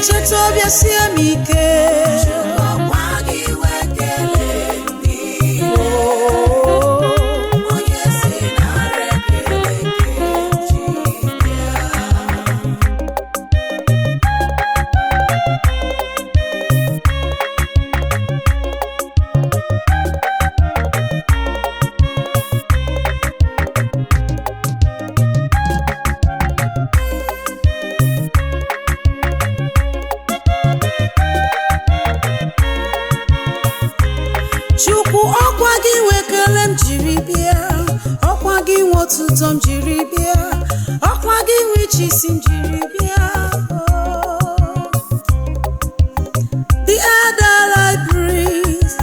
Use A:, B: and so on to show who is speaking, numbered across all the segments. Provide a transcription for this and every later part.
A: Echeta obi sie m ike.
B: Ọkwa gị wee kelee niile. Onye si nara ekele nke ji bịa.
A: Chukwu, ọkwa gị nwe ekele m jiri bịa, ọkwa gị nwe otuto m jiri bịa, ọkwa gị nwe ịchịisi m jiri bịa. Oh. The air that I breathe,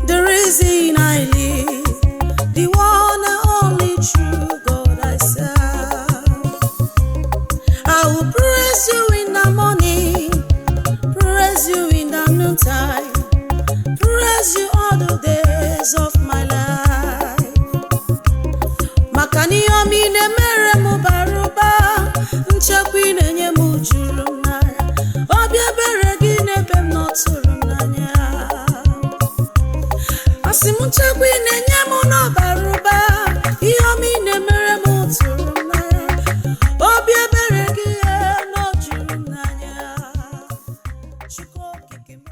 A: the reason I live, the one and only true God I serve. I will praise you in the morning, praise you in the noontime, praise you all the days of my life. Maka na ihe ọma ị na-emere m bara ụba, nchekwa ị na-enye m juru m n'anya, obi ebere gị n'ebe m nọ tụrụ m n'anya. Asị m, nchekwa ị na-enye m n'ọbara ụba, ihe ọma ị na-emere m tụrụ m n'anya, obi ebere gị nọ juru m n'anya. Chukwu okike m.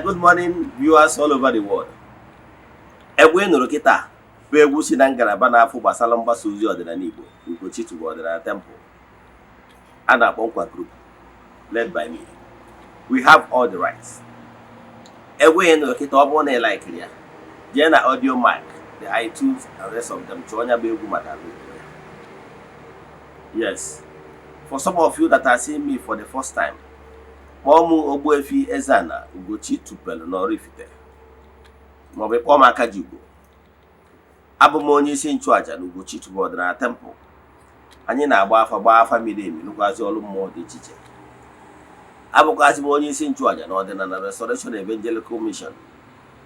C: Good morning, viewers all over the world. Egwu ị nụrụ kịta bụ egwu si na ngalaba na-afụ gbasara mgbasa ozi ọdịnala Igbo, Ugochi Tubelu Ọdịnala Temple, a na-akpọ Nkwa Group, led by me. We have all the rights. Egwu ị nụrụ kịta, ọ bụrụ na ị like-iri ya, jee na Audiomack, the iTunes and rest of them, chọọ ya bụ egwu ma download ya. Yes, for some of you that are seeing me for the first time, kpọọ m Ogbuefi Eze-Ana Ugochi Tubelu n'Oraifite, maọbụ ịkpọọ m Akajiugo. Abụ m onye isi nchụaja na Ugochi Tubelu Ọdịnala Temple. Anyị na-agba afa, gbaa afa miri emi, lụkwazị ọrụ mmụọ dị iche iche. Abụkwazị m onye isi nchụaja na Ọdịnala Restoration Evangelical Mission,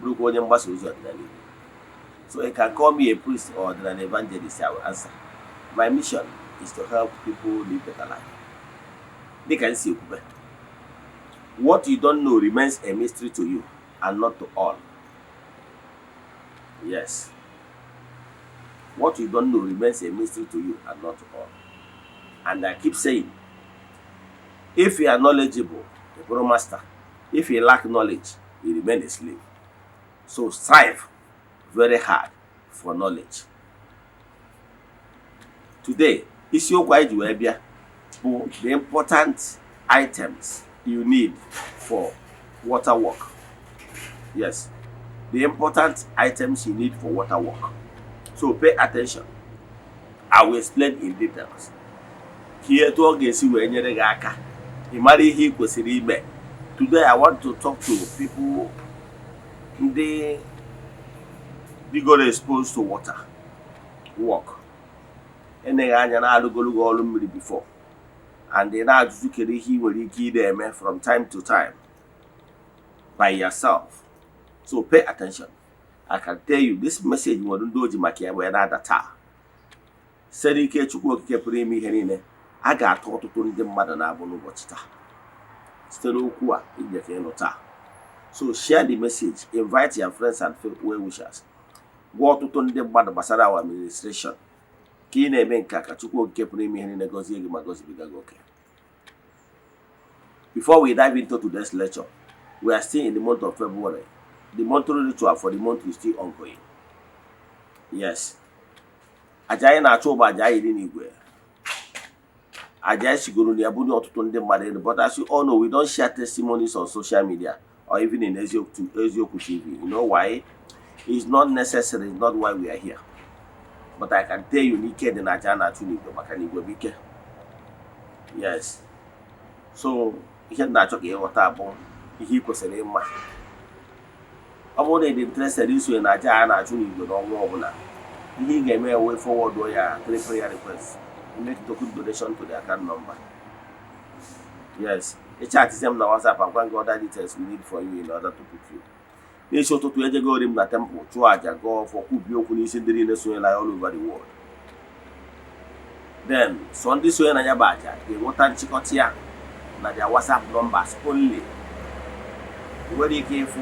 C: bụrụkwa onye mgbasa ozi ọdịnala Igbo. So you can call me a priest or ọdịnala evangelist, I will answer. My mission is to help people live better life. Dịka m si ekwube, what you don't know remains a mystery to you and not to all. Yes, what you don't know remains a mystery to you and not to all. And I keep saying, if you are knowledgeable, you become master. If you lack knowledge, you remain a slave. So strive very hard for knowledge. Today, isiokwu anyị ji wee bịa bụ the important items you need for water work. Yes, the important items you need for water work. So pay attention. I will explain in details. Ka ihe etu ọ ga-esi wee nyere gị aka ị mara ihe ị kwesịrị ime. Today I want to talk to people ndị dịgoro exposed to water work, eneghị anya na-arụgologo ọrụ mmiri before, and ị na-ajụjụ kedu ihe ị nwere ike ị na-eme from time to time by yourself. So pay attention. I can tell you this message nwere ndị o ji maka ya wee na-ada taa. Site n'ike Chukwu Okike pụrụ ime ihe niile, a ga-atọ ọtụtụ ndị mmadụ na-abụ n'ụbọchị taa site n'okwu a inyefe ịnụ taa. So share the message, invite your friends and well wishers, gwa ọtụtụ ndị mmadụ gbasara our administration. Ka ị na-eme nke a, ka Chukwu Okike pụrụ ime ihe niile gọzie gị ma gọzibiga gị oke. Before we dive into today's lecture, we are still in the month of February. The monthly ritual for the month is still ongoing. Yes, aja anyị na-achụ bụ aja anyị dị n'igwe, aja anyị sigoro na ya bunye ọtụtụ ndị mmadụ elu. But as you all know, we don't share testimonies on social media or even in Eziokwu, Eziokwu TV. You know why? It's not necessary. It's not why we are here. But I can tell you n'ike dị na aja a na-achụ n'igwe, maka na igwe bụ ike. Yes, so ihe m na-achọ ka ịghọta bụ ihe ị kwesịrị ịma. Ọ bụrụ na ị dị interested isonye na aja a na-achụ n'igwe n'ọnwa ọbụla, ihe ị ga-eme, wee forward ya three prayer requests, make token donation to the account number. Yes, ị chat-izie m na WhatsApp, agwa gị other details we need for you in order to book you. N'isi ụtụtụ, ejegori m na temple chụọ aja, gọọ ọfọ, kwubie okwu n'isi ndị niile sonyela ya all over the world. Then sọ ndị sonye na ya bụ aja ga-enweta nchịkọta ya. na their WhatsApp numbers only. Ị nwere ike ịfụ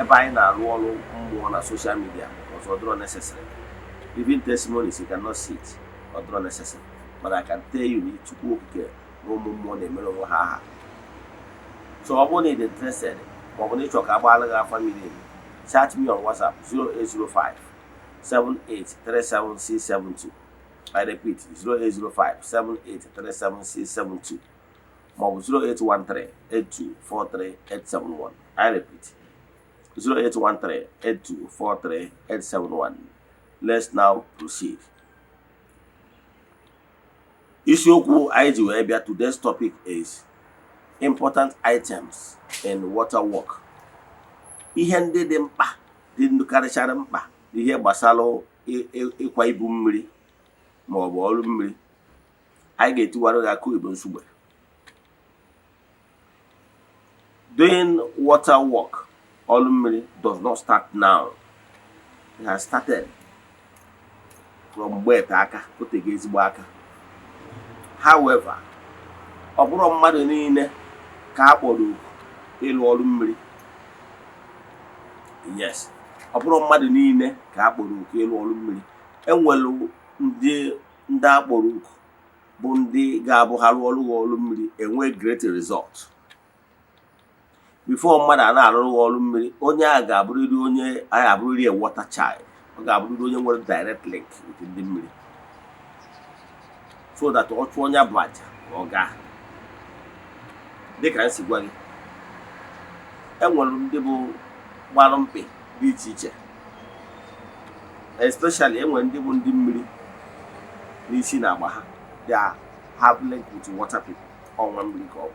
C: ebe anyị na-arụ ọrụ mmụọ na social media because ọ dịrọ necessary. Even testimonies, you cannot see it. Ọ dịrọ necessary. But I can tell you na Chukwu Okike na ụmụ mmụọ na-emere onwe ha aha. So ọ bụrụ na ị dị interested, ma ọ bụ na ịchọ ka agbaala gị afa miri emi, chat me on WhatsApp, 0805 7837672. I repeat, 0805 7837672, maọbụ 0813 8243871. I repeat, 0813 8243871. Let's now proceed. Isiokwu anyị ji wee bịa, today's topic is important items in water work. Ihe ndị dị mkpa, dị karịchara mkpa n'ihe gbasara ịkwa ibu mmiri ma ọ bụ ọrụ mmiri. Anyị ga-etiwara gị aka oyibo nsugbe. Doing water work, ọrụ mmiri, does not start now. It has started from mgbe ete aka o tego ezigbo aka. However, ọ bụrụ mmadụ niile ka a kpọrọ oku ịlụ ọrụ mmiri. Yes, ọ bụrụ mmadụ niile ka a kpọrọ oku ịlụ ọrụ mmiri. Enwere ndị a kpọrọ oku bụ ndị ga-abụ ha rụọ ọrụ ha ọrụ mmiri, enwe great result. Before mmadụ a na-arụrụ ha ọrụ mmiri, onye a ga-abụrịrị onye a ga-abụrịrị a water child. Ọ ga-abụrịrị onye nwere direct link with ndị mmiri, so that ọ chụọ onye bụ aja ka ọ gaa. Dịka m si gwa gị, enwere ndị bụ gbarụ mkpị dị iche iche. Especially, enwere ndị bụ ndị mmiri n'isi na agba ha. They have link with water people. Ọnwa mmiri ka ọ bụ.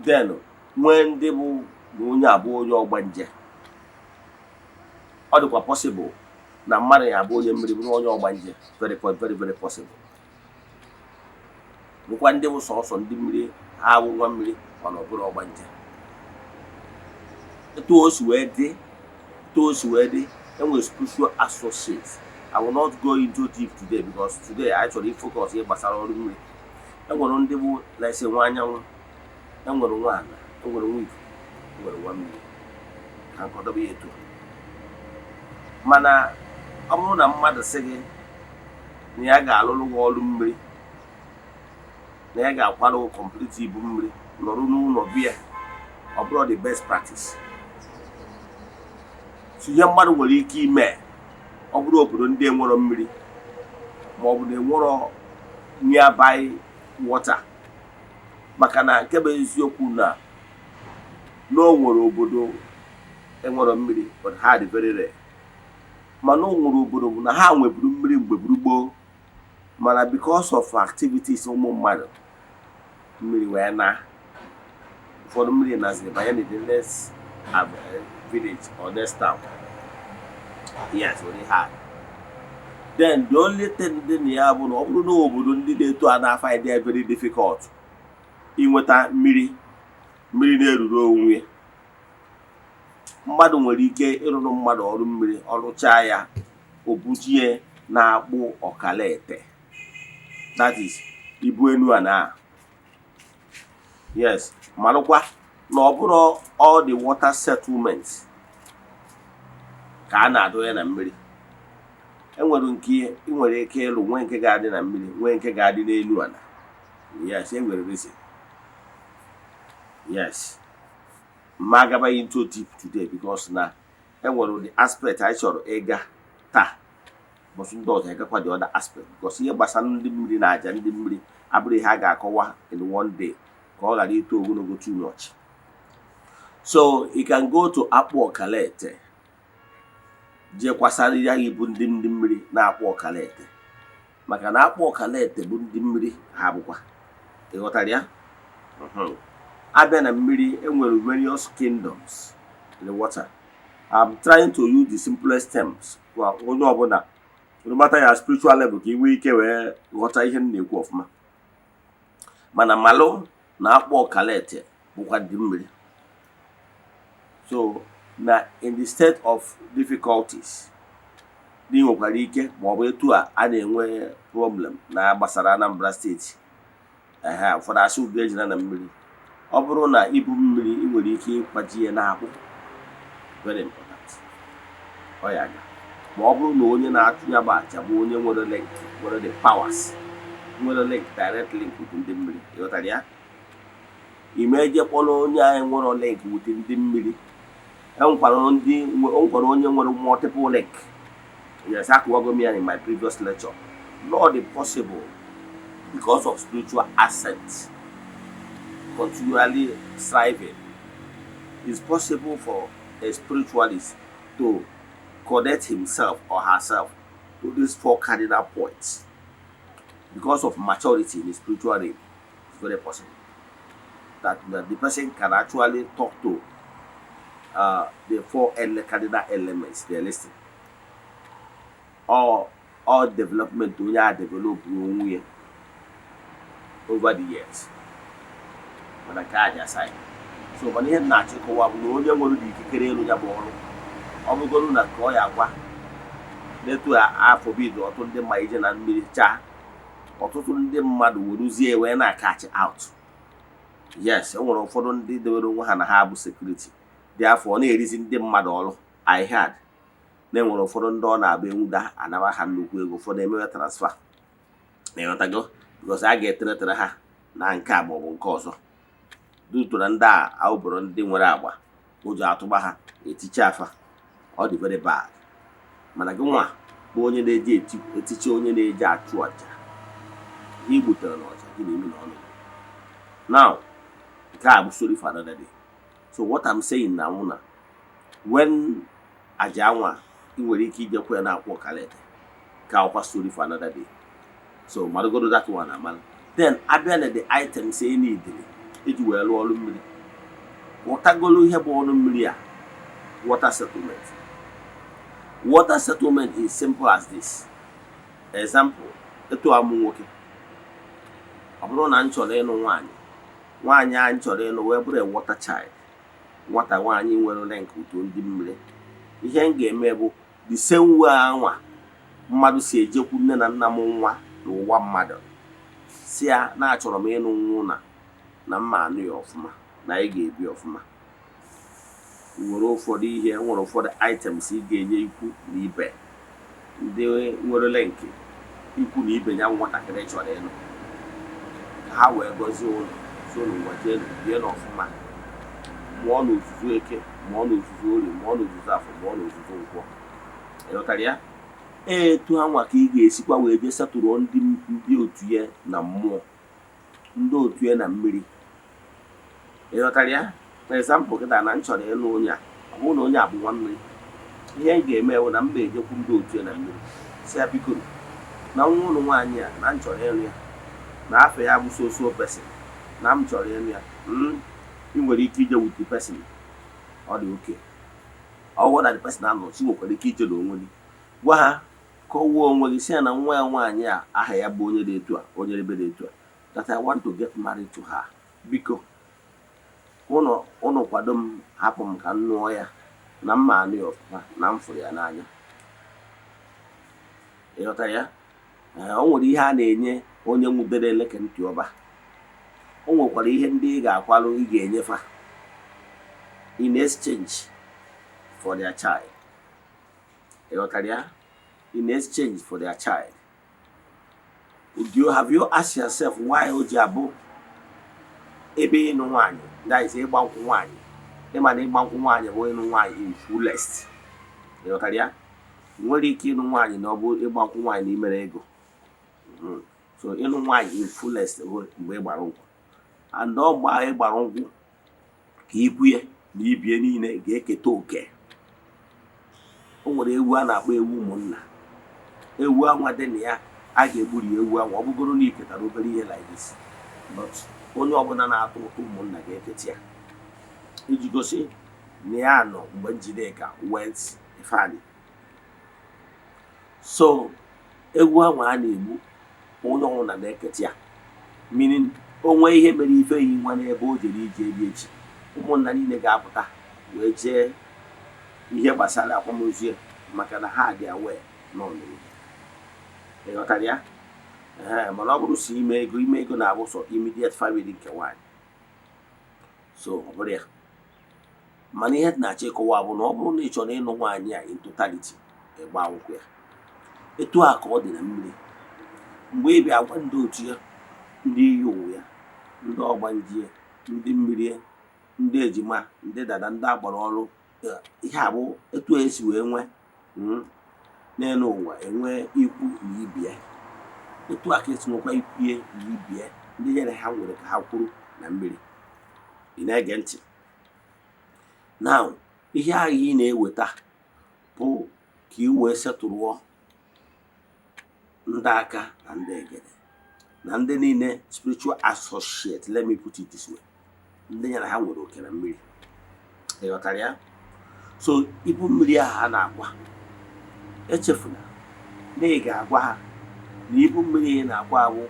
C: Then nwee ndị bụ na onye abụ onye ọgbanje. Ọ dịkwa possible na mmadụ ya abụ onye mmiri, bụrụ onye ọgbanje. Very, very, very possible. Nwekwa ndị bụ sọsọ ndị mmiri, ha awụ nwa mmiri, mana ọ bụrụ ọgbanje. Etu o si wee dị, enwere spiritual associates. I will not go into deep today because today anyị chọrọ ifocus ihe gbasara ọrụ mmiri. Enwere ndị bụ na-ese nwa anyanwụ, enwere nwa ala, enwere nwa ikuku, enwere nwa mmiri. Ka nkọdobe ya etu a. Mana ọ bụrụ na mmadụ sị gị na ya ga-alụrụ gị ọrụ mmiri, na ya ga-akwado gị complete ibu mmiri, nọrọ n'ụlọ biya, ọ bụrụ the best practice. So ihe mmadụ nwere ike ime, ọ bụrụ obodo ndị enwero mmiri ma ọ bụ na enwero nearby water, maka na nke bụ eziokwu na o nwere obodo enwero mmiri, but ha dị very rare. Mana o nwere obodo bụ na ha nweburu mmiri mgbe gburu gboo, mana because of activities ụmụ mmadụ, mmiri wee na ụfọdụ mmiri naziri banye na the next village or next town. Yes, very hard. Then the only thing dị na ya bụ na ọ bụrụ na obodo ndị na-eto a na-find it very difficult inweta mmiri, mmiri na-eruru onwe, mmadụ nwere ike ịrụrụ mmadụ ọrụ mmiri, ọrụchaa ya, o bujie na-akpụ ọkala ete, that is ibu enu a na. Yes, malụkwa na ọ bụrụ all the water settlements ka a na-adọnye na mmiri. Enwere nke ị nwere ike ịlụ, nwee nke ga-adị na mmiri, nwee nke ga-adị n'elu ala. Yes, enwere reason. Yes, ma agabaghị into deep today because na enwere the aspect anyị chọrọ ịga taa. Bọsụ ndị ọzọ ịgakwa the other aspect, because ihe gbasara ndị mmiri na aja ndị mmiri abụrụ ihe a ga-akọwa in one day, ka ọ ghara ito ogologo too much. So you can go to Akpụ Ọkalete, jee kwasara ya ibu ndị mmiri na-akpụ ọkalete, maka na akpụ ọkalete bụ ndị mmiri ha bụkwa. Ịghọtara ya? Abịa na mmiri, enwere various kingdoms in the water. I'm trying to use the simplest terms kwa onye ọbụla, no matter ya spiritual level, ka ị nwee ike wee ghọta ihe m na-ekwu ọfụma. Mana malụ na akpụ ọkalete bụkwa ndị mmiri. So na in the state of difficulties dị, nwekwara ike, ma ọ bụ etu a a na-enwe problem na gbasara Anambra Steeti. Ehe, ụfọdụ asị ugo ejina na mmiri. Ọ bụrụ na ibu mmiri, ị nwere ike ịkwaji ya na-akpụ. Very important. Ọ ya aga ma ọ bụrụ na onye na-achụ ya bụ aja bụ onye nwere link, nwere the powers, nwere link, direct link with ndị mmiri. Ịghọtara ya? Ime eje kpọrọ onye anyị nwere link with ndị mmiri. Enwekwara ndị nwekwara onye nwere multiple link. Yes, akụwago m ya in my previous lecture. Not the possible because of spiritual ascent, continually striving. It's possible for a spiritualist to connect himself or herself to these four cardinal points because of maturity in the spiritual realm. It's very possible that the person can actually talk to the four cardinal elements they're listing. All development onye a develop onwe ya over the years, mana nke a dị aside. So mana ihe m na-achọ ịkọwa bụ na onye nwere ụdị ikikere ịrụ ya bụ ọrụ, ọ bụgoro na ka ọ ya agwa n'etu afọ bido, ọtụtụ ndị mmadụ ije na mmiri chaa, ọtụtụ ndị mmadụ weruzie wee na-catch out. Yes, e nwere ụfọdụ ndị dewere onwe ha na ha bụ security dị afọ, ọ na-erizi ndị mmadụ ọrụ. I heard na enwere ụfọdụ ndị ọ na-abụ enwuda, anaba ha nnukwu ego, ụfọdụ emewe transfer na ịghọtago, because a ga-eteretere ha na nke a maọbụ nke ọzọ duto na ndị a awụbụrụ ndị nwere agba ụjọ atụgba ha etiche afa. Ọ dị very bad. Mana gị nwa bụ onye na-eji etiche, onye na-eji achụ ọja, ihe i gbutere n'ọja gị na-emi na ọnụ. Now, nke a bụ story for another day. So what I'm saying na nwụ na when aja anwa, ị nwere ike ijekwa ya na-akwụ ọkalete ka ọkwa story for another day. So madogodo that one amala. Then abịa na the items e neediri iji wee rụọ ọrụ mmiri. Ghọtagolo ihe bụ ọrụ mmiri a. Water settlement. Water settlement is simple as this example: etu amụ nwoke, ọ bụrụ na m chọrọ ịnụ nwaanyị, nwaanyị a m chọrọ ịnụ wee bụrụ a water child, nwata nwaanyị nwere link uto ndị mmiri, ihe m ga-eme bụ the same way anwa mmadụ si ejekwu nne na nna m nwa n'ụwa mmadụ, si ya na achọrọ m ịnụ nwa na mma anụ ya ọfụma, na anyị ga-ebi ọfụma. Nwere ụfọdụ ihe, nwere ụfọdụ items ị ga-enye ikwu na ibe ndị nwere link, ikwu na ibe ya nwatakịrị chọrọ ịnụ, ka ha wee gọzie ụlọ so n'ụwa jee bie n'ọfụma, mụọ n'ozuzu eke, mụọ n'ozuzu orie, mụọ n'ozuzu afọ, mụọ n'ozuzu nkwọ. Ịghọtara ya? Etu anwa ka ị ga-esikwa wee jee setụrụ ndị otu ya na mmụọ, ndị otu ya na mmiri. Ịghọtara ya? For example, kịta na m chọrọ ịlụ onye a, ọ bụrụ na onye a bụ nwa mmiri, ihe m ga-eme bụ na m ga-ejekwu ndị otu ya na mmiri, si ya, biko, na nwa ụlọ nwaanyị a na m chọrọ ịlụ ya, na afọ ya bụ so so person, na m chọrọ ịlụ ya. Ị nwere ike ije with the person, ọ dị oke. Ọ bụrụ na the person anọ chi, nwekwara ike ije n'onwe gị, gwa ha, kọwaa onwe gị, si ya na nwa ya nwaanyị a, aha ya bụ onye dị etu a, onye ebe dị etu a, that I want to get married to her. Biko, ụnụ ụnụ kwado m, hapụ m ka m nụọ ya, na mma anụ ya ọfụma, na m fụrụ ya n'anya. Ịghọtara ya? Ee, o nwere ihe a na-enye onye nwudere eleke ntị ọba. O nwekwara ihe ndị ị ga-akwalụ, ị ga-enyefa in exchange for their child. Ịghọtara ya? In exchange for their child. Do you have you asked yourself why o ji abụ ebe ịnụ nwaanyị, that is ịgba nkwụ nwaanyị? Ịma na ịgba nkwụ nwaanyị bụ ịnụ nwaanyị in fullest. Ịghọtara ya? Nwere ike ịnụ nwaanyị na ọ bụ ịgba nkwụ nwaanyị na imere ego. So ịnụ nwaanyị in fullest bụ mgbe ị gbara nkwụ, and ọ mgbe ahụ ị gbara nkwụ ka ikwu ya na ibie niile ga-eketa oke. O nwere ewu a na-akpọ ewu ụmụnna, ewu anwa dị na ya. A ga-egburi ewu anwa, ọ bụgoro na iketara obere ihe like this, but onye ọbụla na-atụ ụtụ ụmụnna ga-eketa ya, iji gosi na ya nọ mgbe Njideka went Ifeanyi. So ewu ahụ a na-egbu, onye ọbụla na-eketa ya, meaning onwe ihe mere ife yi nwa n'ebe o jere ije eri echi, ụmụnna niile ga-apụta wee jee ihe gbasara akwamozu ya, maka na ha dị aware nọ n'obodo. Ịghọtara ya? Ee, mana ọ bụrụ si ime ego, ime ego na-abụ sọ immediate family nke nwaanyị, so ọ bụrụ ya. Mana ihe na-achọ ịkọwa bụ na ọ bụrụ na ị chọrọ ịnụ nwaanyị a in totality, ịgba nkwụ ya. Etu a ka ọ dị na mmiri. Mgbe ị bịa gwa ndị otu ya, ndị iyi ụwa ya, ndị ọgbanje ya, ndị mmiri ya, ndị ejima, ndị dada, ndị agbara ọrụ, ihe a bụ etu esi wee nwee n'elu ụwa, enwe ikwu na ibie. Etu a ka esi nwekwa ikwue na ibie, ndị nyere ha nwere ka ha kwuru na mmiri. Ị na-ege ntị now? Ihe ahụ ị na-eweta bụ ka ị wee setụrụọ ndị aka na ndị egede na ndị niile, spiritual associate. Let me put it this way: ndị nyere ha nwere oke na mmiri. Ị ghọtara ya? So ibu mmiri ahụ a na-akwa, echefuna na ị ga-agwa ha na ibu mmiri ị na-akwa abụ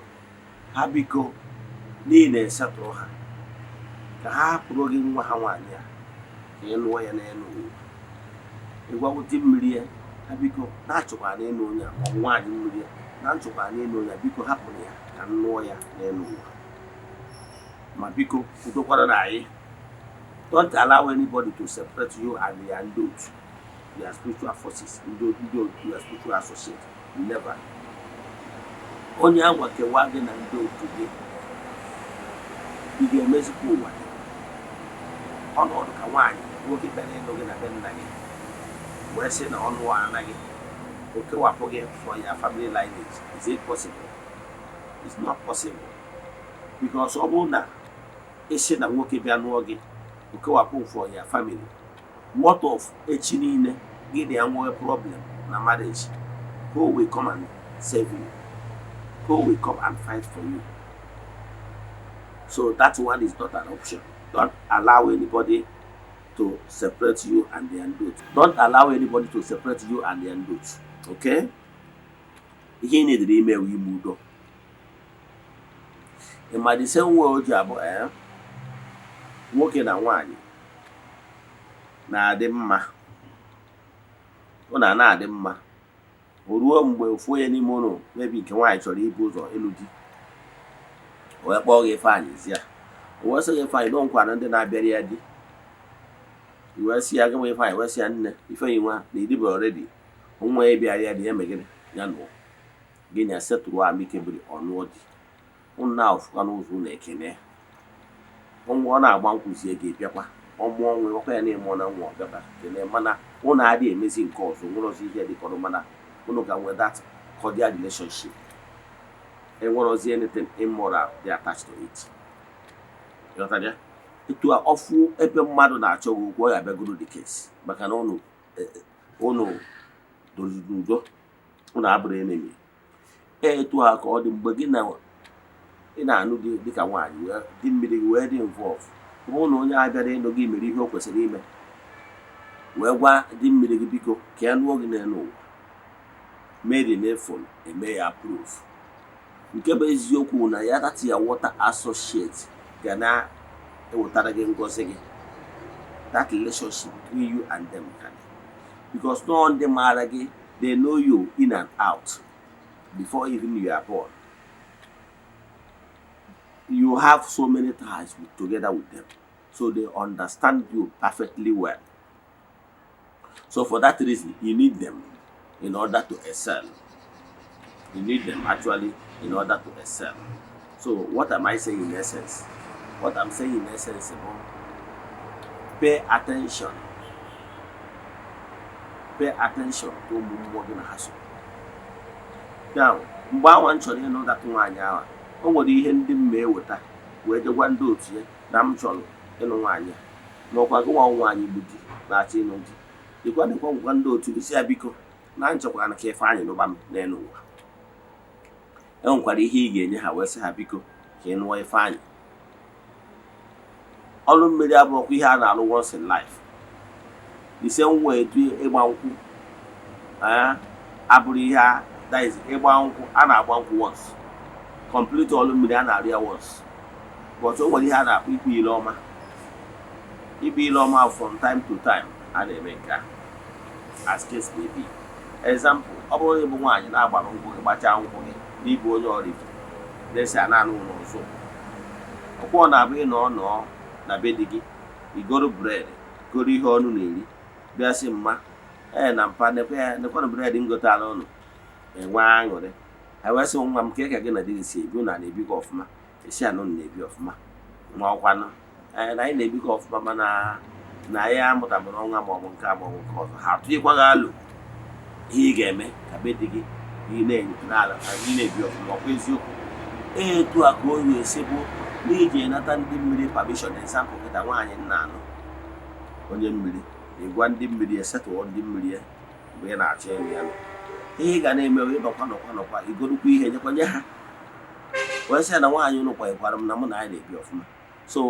C: ha biko n'ihi na-esetụrụ ha ka ha hapụrụ gị nwa ha nwaanyị a ka ị lụọ ya n'elu ụwa. Ịgwawute mmiri ya, ha biko na-achọkwa n'elu onye a, maọbụ nwaanyị mmiri ya na nchọkwa n'elu onye a, biko hapụrụ ya ka m lụọ ya n'elu ụwa, ma biko udokwara na anyị. Don't allow anybody to separate you and your ndị otu, your spiritual forces, ndị otu, your spiritual associate. Never. Onye anwa kewaa gị na ndị otu gị, ị ga-emezikwa ụwa gị ọnọdụ ka nwaanyị nwoke bịara ịlụ gị na be nna gị wee sị na ọnụ anaghị o kewapụ gị from your family lineage. Is it possible? It's not possible, because ọ bụrụ na ịsị na nwoke bịa nụọ gị, o kewapụ from your family, what of echi niile gị na ya nwee problem na marriage? Who will come and save you? Who will come and fight for you? So that one is not an option. Don't allow anybody to separate you and the ndị otu. Don't allow anybody to separate you and the ndị otu, okay? Ihe ị na-edere ime ewu ime udo. Ị ma the same way o ji abụ ee nwoke na nwaanyị na-adị mma, ọ na na-adị mma, o ruo mgbe ofu onye n'ime ụlọ, mebi nke nwaanyị, chọrọ ibu ụzọ ịlụ di, o wee kpọọ gị Ifeanyị zi ya, o wee sị gị, "Ifeanyị, nọ nkwa na ndị na-abịara ya di." I wee sị ya, gị nwa Ifeanyị, wee sị ya, "Nne Ifeanyị nwa na idibe already nwa ya bịara ya di ya, megịrị ya nụọ gị na setụrụ amicably, ọnụọ di ụnụ na-afụkwa n'ụzọ ụlọ ekene nwa." Ọ na-agba nkwụzie gị bịakwa, ọ mụọ nwa, ịgwakwa ya na ịmụọ na nwa, ọ bịakwa kene. Mana ụnụ adịghị emezi nke ọzọ, nwere ọzọ ihe dịkọrọ, mana ụnụ ga nwee that cordial relationship, enwerozi anything immoral dị attached to it. Ịghọtara ya? Etu a ọfụ ebe mmadụ na-achọ gị okwu, ọ ya abịagoro the case, maka na ụnụ ụnụ doziri n'udo, ụnụ abụrụ enemy. Etu a ka ọ dị mgbe gị na ị na-anụ di dịka nwaanyị wee di mmiri gị wee dị involve. Ọ bụrụ na onye a bịara ịnụ gị mere ihe o kwesịrị ime wee gwa di mmiri gị, biko ka ya nụọ gị n'elu ụwa, made in efon eme ya approve. Nke bụ eziokwu na ya that ya water associate ga na-ewetara gị ngọzi gị. That relationship between you and them can, because no ndị maara gị, they know you in and out before even you are born. You have so many ties together with them, so they understand you perfectly well. So for that reason, you need them in order to excel. You need them actually in order to excel. So what am I saying in essence? What I'm saying in essence bụ, pay attention, pay attention to ụmụ mmụọ gị na ha so. Now, mgbe anwa m chọrọ ịnụ that nwaanyị ahụ, o nwere ihe ndị m ma eweta wee jegwa ndị otu ya na m chọrọ ịnụ nwaanyị a. Ma ọkwa gị nwa nwaanyị bụ di na-achọ ịnụ di, dịkwa dịkwa ngwa ndị otu gị, si ya, biko na nchọkwara ka Ifeanyị nụba m n'elu ụwa. E nwekwara ihe ị ga-enye ha wee sị ha, biko ka ị nụọ Ifeanyị. Ọrụ mmiri abụrụkwa ihe a na-alụ once in life. The same way etu ịgba nkwụ abụrụ ihe a, that is, ịgba nkwụ, a na-agba nkwụ once complete. Ọrụ mmiri a na-arụ ya once, but o nwere ihe a na-akpọ ikpe ile ọma. Ikpe ile ọma, from time to time a na-eme nke a, as case may be. Example, ọ bụrụ na ịbụ nwaanyị na-agbara nkwụ gị, gbachaa nkwụ gị n'ịbụ onye Oraifite. Desi a na-anụ n'ụzọ ọkwa. Ọ na-abụ ị nọ nọọ na be di gị, igoro bread, goro ihe ọnụ na-eri, bịa sị mma ee na mpa, nekwe ya, nekwanụ bread m gotara ụnụ. Enwe aṅụrị, ha wee sị, "Nwa m, ka gị na di gị si ebi? Ụnụ a na-ebikọ ọfụma?" Esi anụ na-ebi ọfụma, ma ọkwanụ ee na anyị na-ebikọ ọfụma, mana na anyị amụtabụrụ nwa, ma ọ bụ nke a ma ọ bụ nke ọzọ. Ha atụnyekwa gị alụ ihe ị ga-eme ka be di gị ị na-ala ka ị na-ebi ọfụma. Ọkwa eziokwu? Etu a ka o ga-esi bụ n'iji nata ndị mmiri permission. Example, kịta nwaanyị nna anụ onye mmiri, ịgwa ndị mmiri, esetụọ ndị mmiri ya mgbe ị na-achọ ịnụ ya. Ihe ị ga na-eme bụ ịnọkwa nọkwa nọkwa, igorukwa ihe nyekwanye ha, wee sị ya na nwaanyị ụnụ kwanyekwara m na mụ na anyị na-ebi ọfụma. So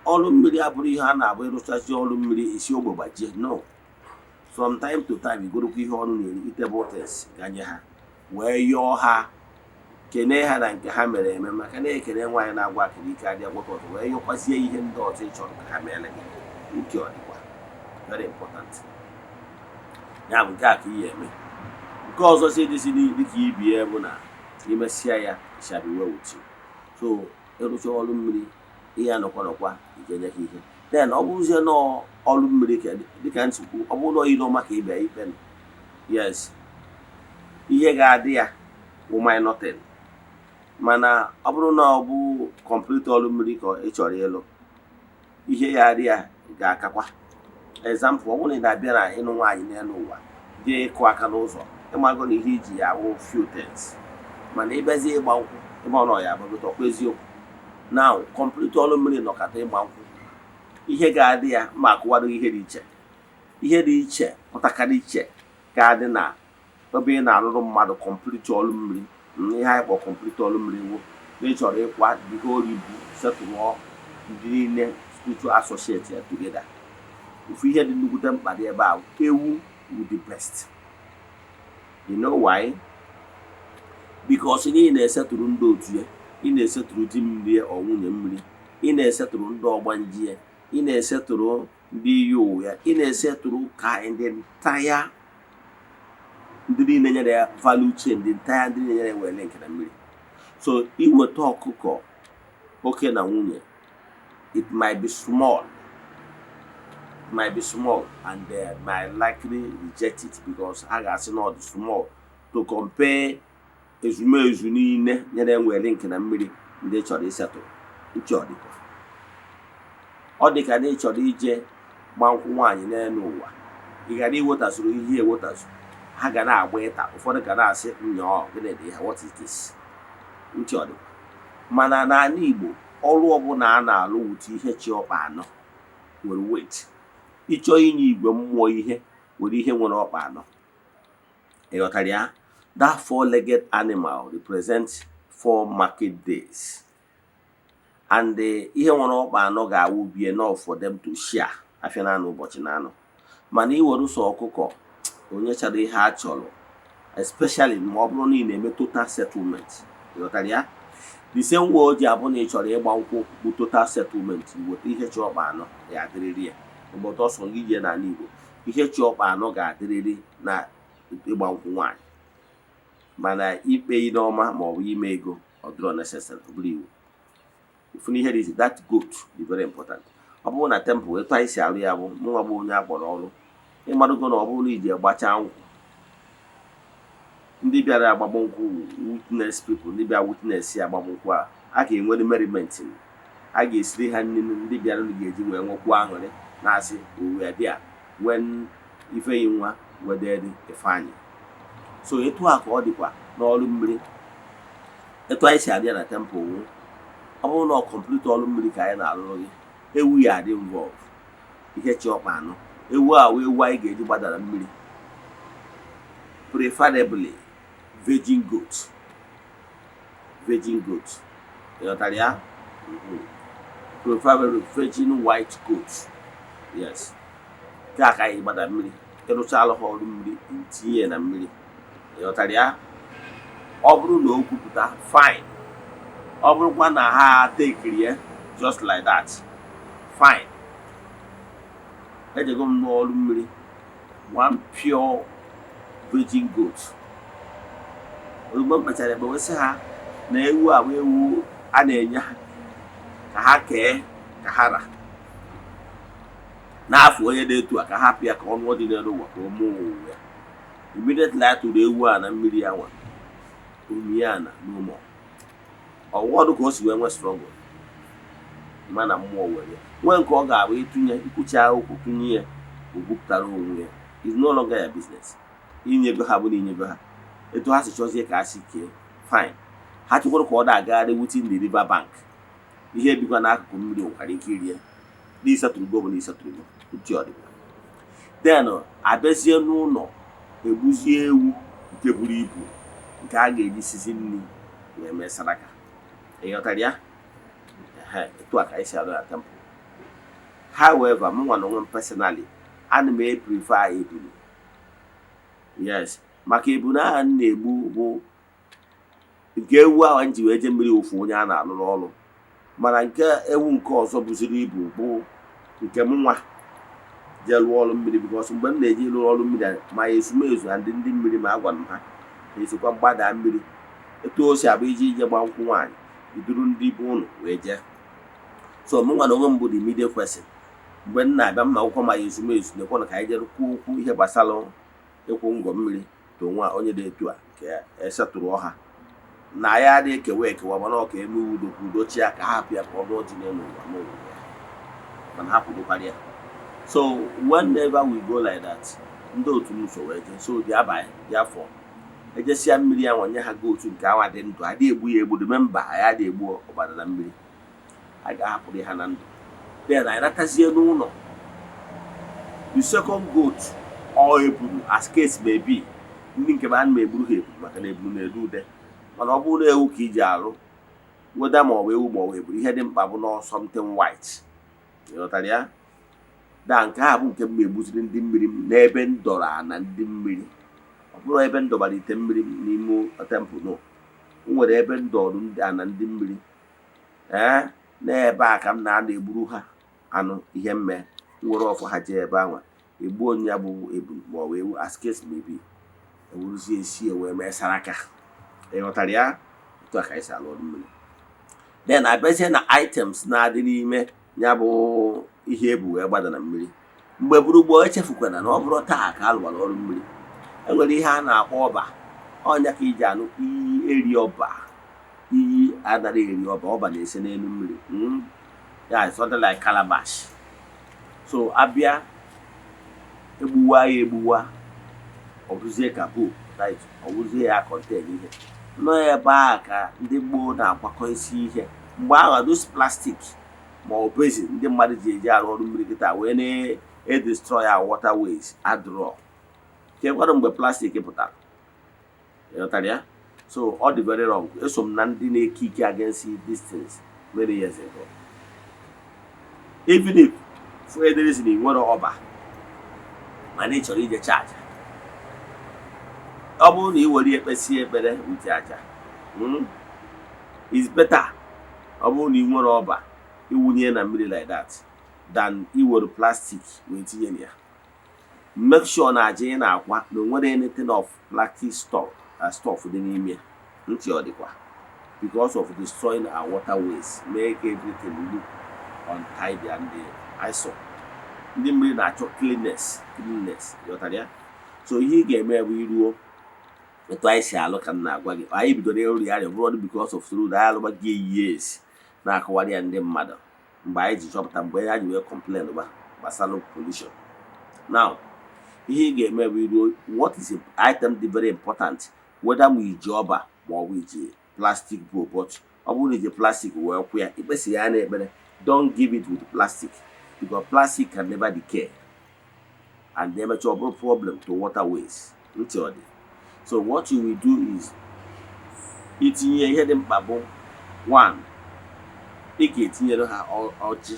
C: ọrụ mmiri abụrụ ihe a na-abụ ịrụchazi ọrụ mmiri isi ogbe gbajie. No, from time to time, igorukwa ihe ọrụ na-eri, eatable things, ganye ha, wee yọọ ha, kenee ha na nke ha mere eme, maka na ekene nwaanyị na-agwa akịrị ike adịa gwọta ọzọ, wee yọkwazie ihe ndị ọzọ ị chọrọ ka ha meere gị. Nke ọ dịkwa very important. Ya bụ nke a ka ị ya eme. Nke ọzọ si dịsi dịka ibie bụ na imesịa ya, it shall be well with you. So ịrụcha ọrụ mmiri, ihe anọkwa nọkwa ije nye ha ihe. Then ọ bụrụzie na ọrụ mmiri ka dịka nsogbu, ọ bụrụ na ile ọma ka ị bịa ikpe, yes, ihe ga-adị ya bụ minor thing. Mana ọ bụrụ na ọ bụ complete ọrụ mmiri ka ị chọrọ ịlụ, ihe ya adị ya ga-akakwa. Example, ọ bụrụ na ị na-abịa na ịnụ nwaanyị n'elu ụwa dị ịkụ aka n'ụzọ, ịmago na ihe iji ya awụ few things. Mana ịbịazie ịgba nkwụ, ịgba ọnọ ya agbagote. Ọkwa eziokwu? Now, complete ọrụ mmiri nọkata ịgba nkwụ, ihe ga-adị ya mma akụwado ihe dị iche, ihe dị iche pụtakarị iche ga-adị na ebe ị na-arụrụ mmadụ complete ọrụ mmiri. Ihe anyị kpọ complete ọrụ mmiri wụ na ị chọrọ ịkwa the whole ibu, setụlụọ ndị niile spiritual associate ya together. Ofu ihe dị nnukwute mkpa dị ebe a, ewu wu the best. You know why? Because ị na-esetụrụ ndị otu ya, ị na-esetụrụ di mmiri ọ nwunye mmiri, ị na-esetụrụ ndị ọgbanje ya, ị na-esetụrụ ndị iyi ụwa ya, ị na-esetụrụ ka ndị entire ndị niile nyere ya value chain, the entire ndị niile nyere ya were link na mmiri. So iweta ọkụkọ oke na nwunye, it might be small, it might be small, and they might likely reject it because ha ga-asị na ọ dị small to compare ezumezu niile nyere enwere link na mmiri ndị chọrọ isetụ. Uche ọ dịkwa ọ dị ka na ị chọrọ ije gba nkwụ nwaanyị n'elu ụwa, ị ghara iwetasuru ihe ewetasu, ha ga na-agba ịta, ụfọdụ ga na-asị, "Nyọọ, gịnị dị ha? What is this?" Uche ọ dịkwa. Mana n'ala Igbo, ọrụ ọbụla a na-alụ wute ihe chi ọkpa anọ nwere weight. Ịchọ inye igwe mmụọ ihe, were ihe nwere ọkpa anọ. Ị ghọtara ya? That four-legged animal represents four market days, and ihe nwere ọkpa anọ ga-awụ be enough for them to share afịa na anọ ụbọchị na anọ. Mana iwere ụsọ ọkụkọ, onye chọrọ ihe a chọrọ, especially ma ọ bụrụ na ị na-eme total settlement. Ị ghọtara ya? The same way o ji abụ na ị chọrọ ịgba nkwụ bụ total settlement, iweta ihe chi ọkpa anọ ya adịrịrị ya. Ụbọchị ọsọ gị jee n'ala Igbo, ihe chi ọkpa anọ ga-adịrịrị na ịgba nkwụ nwaanyị. Mana ikpe ile ọma ma ọ bụ ime ego, ọ dịrọ necessary, ọ bụrụ iwu. Ifu na ihe dị iche. That goat dị very important. Ọ bụrụ na temple, etu anyị si arụ ya bụ mụnwa bụ onye akpọrọ ọrụ, ịmadogo na ọ bụrụ na iji gbachaa nkwụ, ndị bịara agbamnkwụ, witness people, ndị bịa witness ya agbamnkwụ a, a ga-enwere merriment, a ga-esiri ha nri, ndị bịara ga-eji wee nwekwuo aṅụrị, na-asị, "We were there when Ifeyinwa wedded Ifeanyi." So etu a ka ọ dịkwa n'ọrụ mmiri. Etu anyị si abịa na temple wụ, ọ bụrụ na ọ complete ọrụ mmiri ka anyị na-arụrụ gị, ewu ya adị involve, ihe chi ọkpa anọ. Ewu a wee ewu anyị ga-eji gbadara mmiri, preferably virgin goat, virgin goat. Ị ghọtara ya? Preferably virgin white goat, yes. Nke a ka anyị gbada mmiri, ịrụchala ha ọrụ mmiri, ntinye ya na mmiri. Ị ghọtara ya? Ọ bụrụ na o kwupụta, fine. Ọ bụrụkwa na ha tekiri ya just like that, fine. Ejego m n'ọrụ mmiri one pure virgin goat. Ozugbo m kpechara ekpe, wee sị ha Na ewu a bụ ewu a na-enye ha ka ha kee ka ha ra n'afọ onye dị etu a, ka ha pịa ka ọnụ dị n'elu ụwa, ka o mee onwe ya. Immediately a tụrụ ewu a na mmiri ya nwa omie a na n'ụmụ ọwụọdụ ka o si wee nwee struggle, mana mmụọ were ya nwee nke ọ ga-abụ ịtụnye ikwucha okwu tụnye ya, o gwupụtara onwe ya. Is no longer your business. Inyego ha bụ na inyego ha etu ha si chọzie ka ha si kee, fine. Ha chọkwara ka ọ na-agagharị within the river bank, ihe bikwa n'akụkụ mmiri nwekwara ike iri ya n'isetụrụgo bụ na isetụrụgo ntị ọdịbịa. Then abịazie n'ụlọ, egbuzie ewu nke buru ibu nke a ga-eji sizi nri wee mee saraka. Ị ghọtara ya? Ehe, etu a ka anyị si arụ na temple. However, mụ nwa na onwe m personally, ana m e-prefer ebulu. Yes, maka ebulu ahụ m na-egbu bụ nke ewu ahụ m ji wee jee mmiri ofu onye a na-alụrụ ọrụ, mana nke ewu nke ọzọ buziri ibu bụ nke m nwa jee lụọ ọrụ mmiri, because mgbe m na-eji lụọ ọrụ mmiri ma ezumezu na ndị mmiri ma agwara m ha na-esikwa mgbada mmiri etu o si abụ iji ije gba nkwụ nwaanyị iduru ndị be ụnụ wee jee. So mụ nwa na onwe m bụ the middle person. Mgbe m na-abịa mma akwụkwọ ma ya ezumezu nekwanụ ka anyị jere kwuo okwu ihe gbasara ịkwụ ngọ mmiri to nwa onye dị etu a ka esetụrụ ọha na ya adịghị ekewa ekewa, mana ọ ka eme udo ka udo chia, ka ha hapụ ya ka ọ lụọ ji n'elu ụwa n'ụwa ya, mana ha kwudokwara ya. So whenever we go like that, ndị otu m so wee jee. So dị abalị dị afọ ejesia mmiri ya nye ha goat nke awa dị ndụ, adịghị egbu ya egbu. Remember, anyị adịghị egbu ọbara na mmiri, a ga-ahapụrụ ha na ndụ. Then anyị natazie n'ụlọ, the second goat or eburu, as case may be. Ndị nke m ana m egburu ha eburu maka na eburu na-ede ude, mana ọ bụrụ na ewu ka iji alụ weda, ma ọ bụ ewu ma ọ bụ eburu, ihe dị mkpa bụ na something white. Ịghọtara ya? Da nke a bụ nke m egbuziri ndị mmiri m n'ebe m dọrọ ana ndị mmiri. Ọ bụrụ ebe m dọbara ite mmiri m n'ime temple, no, m nwere ebe m dọrọ ndị ana ndị mmiri. Ee, n'ebe a ka m na-ana egburu ha anụ ihe mme m nwere ọfọ. Ha jee ebe anwa, egbuo onye ya bụ ebulu ma ọ bụ ewu, as case may be, ewuruzie esi wee mee saraka. Ịghọtara ya? Otu a ka anyị si alụ ọrụ mmiri. Then abịazie na items na-adị n'ime ya bụ ihe ebu wee gbada na mmiri. Mgbe buru gboo, echefukwana na ọ bụrụ taa ka a lụwara ọrụ mmiri, enwere ihe a na-akpọ ọba. Ọnya ka iji anụ iyi eri ọba, iyi anaghị eri ọba, ọba na-ese n'elu mmiri. Ya something like calabash. So abịa egbuwa ya, egbuwa, ọ bụzie ka bowl, right? Ọ bụzie ya contain ihe nọ ebe a ka ndị gboo na-akwakọ isi ihe mgbe ahụ. Those plastic ma ọ basin ndị mmadụ ji eji arụ ọrụ mmiri kịta wee na-edestroy our waterways adrọ kekwanụ mgbe plastic pụtara. Ịghọtara ya? So ọ dị very wrong. Eso m na ndị na-eke ike against these things many years ago. Even if for any reason ị nwere ọba mana ị chọrọ ije charge, ọ bụrụ na ị were ekpesi ekpere with aja, is better. Ọ bụrụ na ị nwere ọba, iwunye na mmiri like that than iwere plastic wee tinye na ya. Make sure na aja ị na-akwa na o nwere anything of plastic stuff dị n'ime ya. Ntị ọ dịkwa, because of destroying our waterways, make everything look untidy and eyesore. Ndị mmiri na-achọ cleanness, cleanness. Ghọtara ya? So ihe ị ga-eme bụ iruo etu anyị si alụ ka m na-agwa gị. Anyị bidoro ịrụ ya arịa bụrụ because of through anyị alụgbago years na-akọwara ya ndị mmadụ mgbe anyị ji chọpụta, mgbe ha ji wee complain gbasara pollution. Now, ihe ị ga-eme bụ iruo, what is a item dị very important, whether ma iji ọba ma ọ bụ iji plastic bowl, but ọ bụrụ na iji plastic wee kwụ ya, ikpesi ya na ekpere, don't give it with plastic, because plastic can never decay and emecha ọ bụrụ problem to waterways. Ntị ọ dị? So what you will do is itinye ihe dị mkpa bụ one, ị ga-etinyere ha ọjị,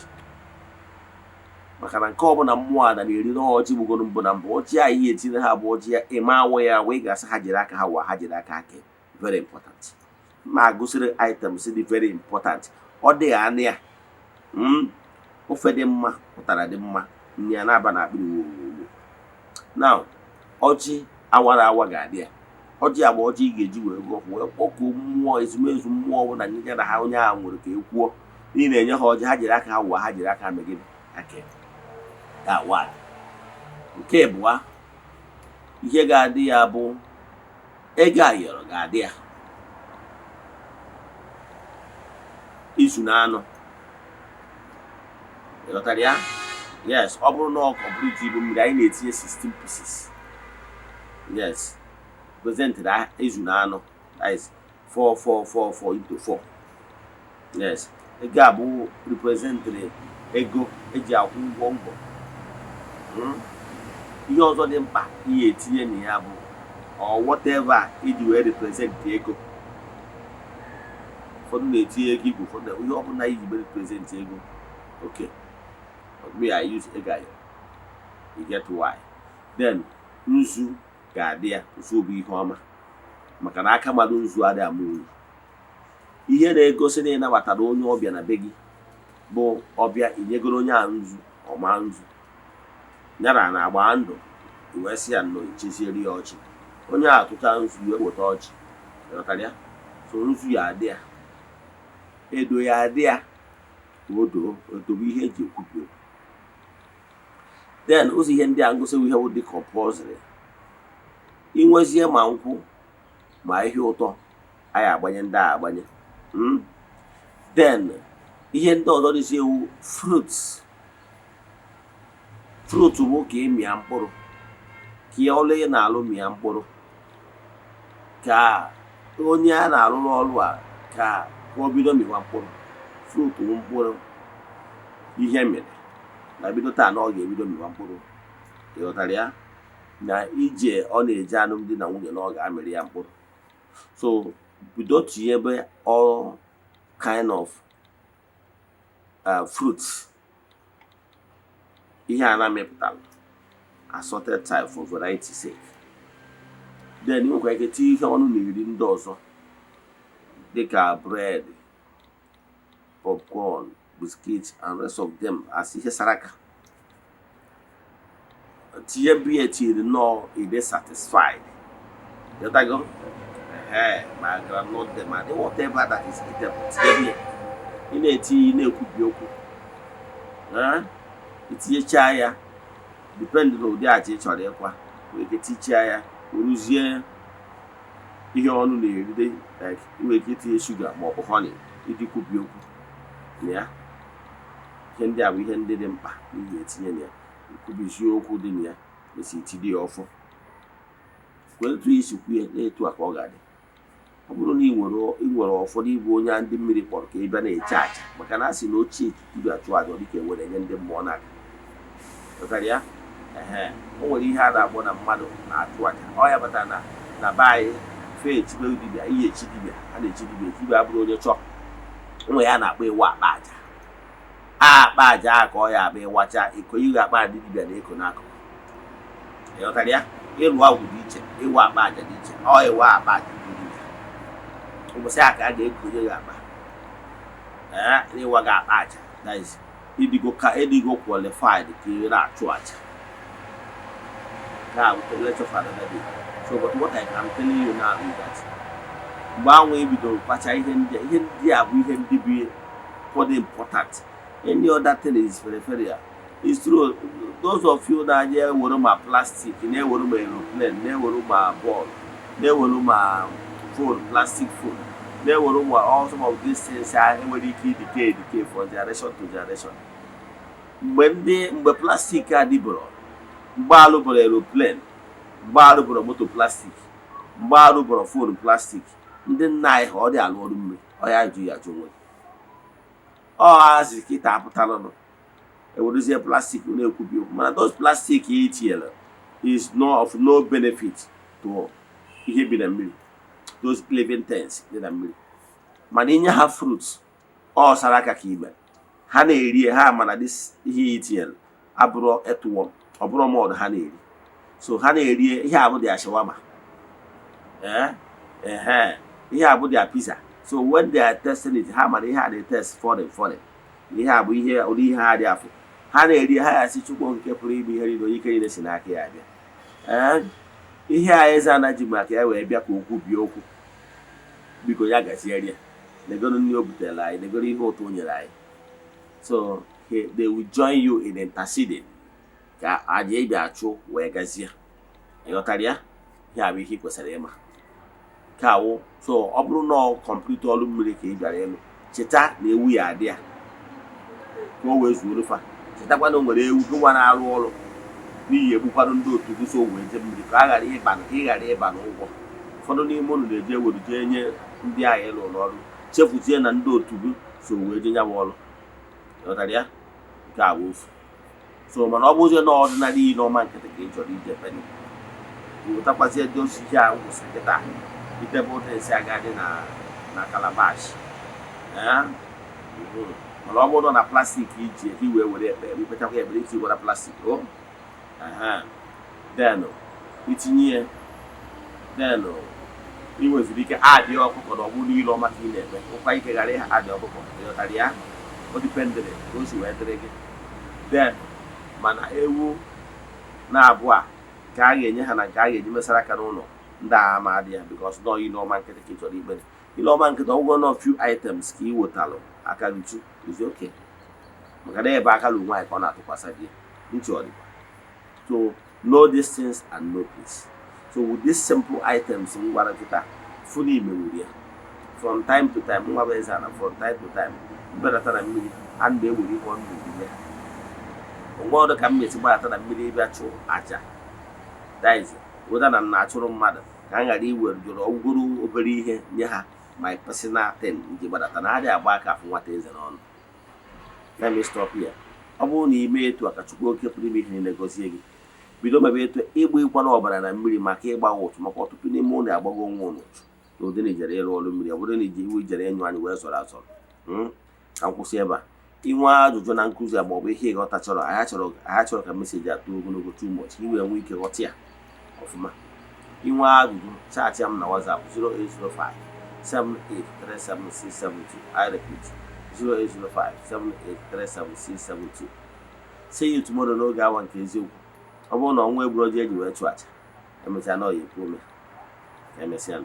C: maka na nke ọbụla mmụọ ada na-eri n'ọjị gbugoro mbụ na mbụ. Ọjị a ihe etinye ha bụ ọjị ya ịma awụ ya awa, ị ga-asị ha jiri aka ha wa, ha jiri aka ha kee. Very important. Ma gụsịrị items dị very important, ọ dịghị anụ ya, ofe dị mma, ụtara dị mma, nri ya na-aba na akpịrị wowowo. Now, ọjị awara awa ga-adị ya. Ọjị agba ọjị ị ga-eji wee gụọ, wee kpọkuo mmụọ ezumezu, mmụọ ọbụla nye na ha onye ahụ nwere ka e kwuo. Ị na-enye ha ọjị, ha jiri aka ha wụwa, ha jiri aka ha megide aka ka one. Nke ịbụa, ihe ga-adị ya bụ ego ayọrọ ga-adị ya, izu na anọ. Ịghọtara ya? Yes. Ọ bụrụ na ọ bụrụ ibu mmiri, anyị na-etinye 16 pieces. Yes, present izu na anọ, that is 4 4 4 4 into 4. Yes, ego a bụ representịrị ego eji akwụ ụgwọ ngwọ. Ihe ọzọ dị mkpa ihe etinye na ya bụ or whatever iji wee represent ego. Ụfọdụ na-etinye ego igwe, ụfọdụ ihe ọbụla iji wee represent ego. Okay, but me, I use ego ayọ. You get why? Then nzu ga-adị ya. Nzu bụ ihe ọma, maka na aka mmadụ nzu adịghị ama unyi. Ihe na-egosi na ị nabatara onye ọbịa na be gị bụ ọbịa, inyegoro onye ahụ nzu ọma, nzu nyara na agba ndụ, i wee sị ya nnọọ, icheziere ya ọchị. Onye ahụ tụcha nzu, wee weta ọchị. Ịghọtara ya? So nzu ya adị ya, edo ya adị ya, ka o doo edo bụ ihe eji ekwubi okwu. Then ụzọ ihe ndị a ngosi ihe wụ dị compulsory. Inwezie ma nkwụ ma ihe ụtọ, anyị agbanye ndị a agbanye. Then ihe ndị ọzọ dịzi ewu, fruits. Fruit bụ ka ị mịa mkpụrụ, ka ihe ọlụ ị na-alụ mịa mkpụrụ, ka onye a na-arụrụ ọrụ a ka o bido mịwa mkpụrụ. Fruit bụ mkpụrụ ihe mere na bido taa na ọ ga-ebido mịwa mkpụrụ. Ịghọtara ya? Na ije ọ na-eje alụmdi na nwunye, na ọ ga-amịrị ya mkpụrụ. So bido tinyebe all kind of fruits, ihe a na-amịpụtara, assorted type for variety sake. Then ị nwekwara ike tinye ihe ọnụ na iri ndị ọzọ dịka bread, popcorn, biscuit and rest of them as ihe saraka. Tinye biya tinyere nnọọ, ị satisfied. Ịghọtago? Ee, ma groundnut dem and whatever that is eatable, tinye biya. Ị na-etinye, ị na-ekwubi okwu. Itinyechaa ya, depend na ụdị aja ị chọrọ ịkwa, nwere ike tichaa ya, weruzie ihe ọnụ na-eride, like ị nwere ike itinye shuga ma ọ bụ honey iji kwubi okwu na ya. Ihe ndị a bụ ihe ndị dị mkpa n'ihi etinye na ya, nkwubizie okwu dị na ya, esi tinye ya ọfọ. Kwee etu isi kwuye na-etu a ka ọ ga-adị. Ọ bụrụ na ị nwere ụfọdụ ịbụ onye ndị mmiri kpọrọ ka ị bịa na-eche aja, maka na a sị na ochie dibịa chụọ aja, ọ dịka ewere nye ndị mmụọ n'aka. Ghọtara ya? Ehe, o nwere ihe a na-akpọ na mmadụ na-achụ aja. Ọ ya batara na be anyị fee echibe dibịa, ihe echi dibịa, a na-echi dibịa. Dibịa abụrụ onye chọọ onwe ya na-akpọ ịwa akpa aja. A akpa aja a ka ọ ya akpa ịwacha iko ighe akpa ndị dibịa na-eko n'akụkụ. Ịghọtara ya? Ịlụ agwụ dị iche, ịwa akpa aja dị iche. Ọ ịwa akpa aja bụ dibịa, ụbọchị a ka a ga-ekonye gị akpa. Ee, ịwa gị akpa aja, that is ịdịgo ka ịdịgo qualified ka ị na-achụ aja. Nke a bụ lecture for another day. So, but what I can tell you now is that mgbe anwụ ebidoro kwacha ihe ndị a, ihe ndị a bụ ihe ndị bụ dị important. Any other thing is peripheral. It's true, those of you na-anya ewere ma plastic, na-ewere ma aeroplane, na-ewere ma bọọlụ, na-ewere ma phone, plastic phone, na-ewere ma all some of these things a enwere ike idecay edecay from generation to generation. Mgbe ndị mgbe plastic a dịboro, mgbe alụboro aeroplane, mgbe alụboro moto plastic, mgbe alụboro phone plastic, ndị nna anyị ha ọ dị alụ ọrụ mmiri, ọ ya jụ ya jụ onwe ọ azị kịta apụtalanụ ewerezie plastic na-ekwubi okwu. Mana those plastic e tinyere is no of no benefit to ihe bi na mmiri, those living things dị na mmiri. Mana inye ha fruits, ọ sara aka ka ime ha na-eri ha. Mana this ihe itinyere abụrụ earthworm, ọ bụrụ mud ha na-eri. So ha na-eri ihe a bụ their shawarma, ee ehe, ihe a bụ their pizza. So when they are testing it, ha mara ihe a na-etest foreign foreign. Ihe a bụ ihe ụdị ihe ha dị afọ ha na-eri. Ha ya sị Chukwu nke pụrụ ime ihe niile, onye ike niile si n'aka ya abịa. Ee. Ihe a eze anaghị maka ya wee bịa ka okwu bie okwu, biko ya gaziere ya. Negoro nri o butere anyị, negoro ihe ụtọ o nyere anyị. So they will join you in interceding ka aja ịbịa achụ wee gazie. Ịghọtara ya? Ihe a bụ ihe ị kwesịrị ịma nke awụ. So ọ bụrụ na ọ complete ọrụ mmiri ka ị bịara ịlụ, cheta na ewu ya adị ya ka o wee zuoro fa. Chetakwa na o nwere ewu gị nwa na-arụ ọrụ n'ihi egbukwanụ ndị otu gị so wee jee mmiri, ka a ghara ịba, ka ị ghara ịba n'ụgwọ. Ụfọdụ n'ime unu na-eje ewere jee nye ndị agha ịlụ n'ọrụ, chefuzie na ndị otu gị so wee jee nyabụ ọrụ. Ịghọtara ya? Nke a bụ ofu. So mana ọ bụzie na ọdịnala ile ọma nkịtị ka ị chọrọ ije peni, wetakwazie ndị osisi a kwụsịrị kịta itebe ụtọ esi aga dị na calabash. Mana ọ bụrụ na plastic iji ka i wee were ekpe ikpechakwa ekpere iti gwara plastic o, then itinye ya, then ị nweziri ike adị ọkụkọ na ọ bụrụ ile ọma ka ị na-eme ụkwa ike ghara ịha adị ọkụkọ. Ịghọtara ya? O dependịrị ka o si wee dịrị gị. Then mana ewu na-abụ a nke a ga-enye ha na nke a ga-eji mesara aka n'ụlọ ndị agha ama adị ya, because nọọ ile ọma nkịtị ka ị chọrọ ikpere. Ile ọma nkịtị, ọgwụgwọ nọ few items ka ị wetalụ aka gị chu is okay, maka na ebe aka lu nwaanyị ka ọ na-atụkwasị gị ntị ọ dịkwa. So know these things and know peace. So with these simple items m gwara kịta, fụ na imewuru ya from time to time, nwa bụ eze ana, from time to time mbelata na mmiri a na-ewere ihe ọnụ ya onwe ọdụ ka m mesi gbadata na mmiri ịbịa chụ aja daiz weda na m na-achụrụ mmadụ ka m ghara iwere jụrụ ọgwụgoro obere ihe nye ha, my personal thing nji gbadata na adịghị agba aka afụ nwata eze n'ọnụ. Let me stop here. Ọ bụrụ na ime etu a, ka Chukwu oke pụrụ ime ihe niile gọzie gị. Bido mebe etu ịgba ịkwana ọbara na mmiri maka ịgba ụtụ, maka ọtụtụ n'ime ụlọ agbago onwe ụlọ ụtụ n'ụdị na ijere ịrụ ọrụ mmiri. Ọ bụrụ na iji iwu ijere ịnyụ anyị wee zọrọ azọrọ, Ka m kwụsị ebe a. Inwe ajụjụ na nkụzi a maọbụ ihe ịghọta chọrọ, anyị chọrọ ka message atụ ogologo too much ka i wee nwee ike ghọta ya ọfụma. Inwe ajụjụ, chat m na WhatsApp 0805 7837672. I repeat, 0805 7837672. See you tomorrow n'oge awa nke eziokwu. Ọ bụrụ na ọnwa egburu ọjọọ eji wee chụọ aja, emechaa na ọ ya ekwu ome. Ka emesịa.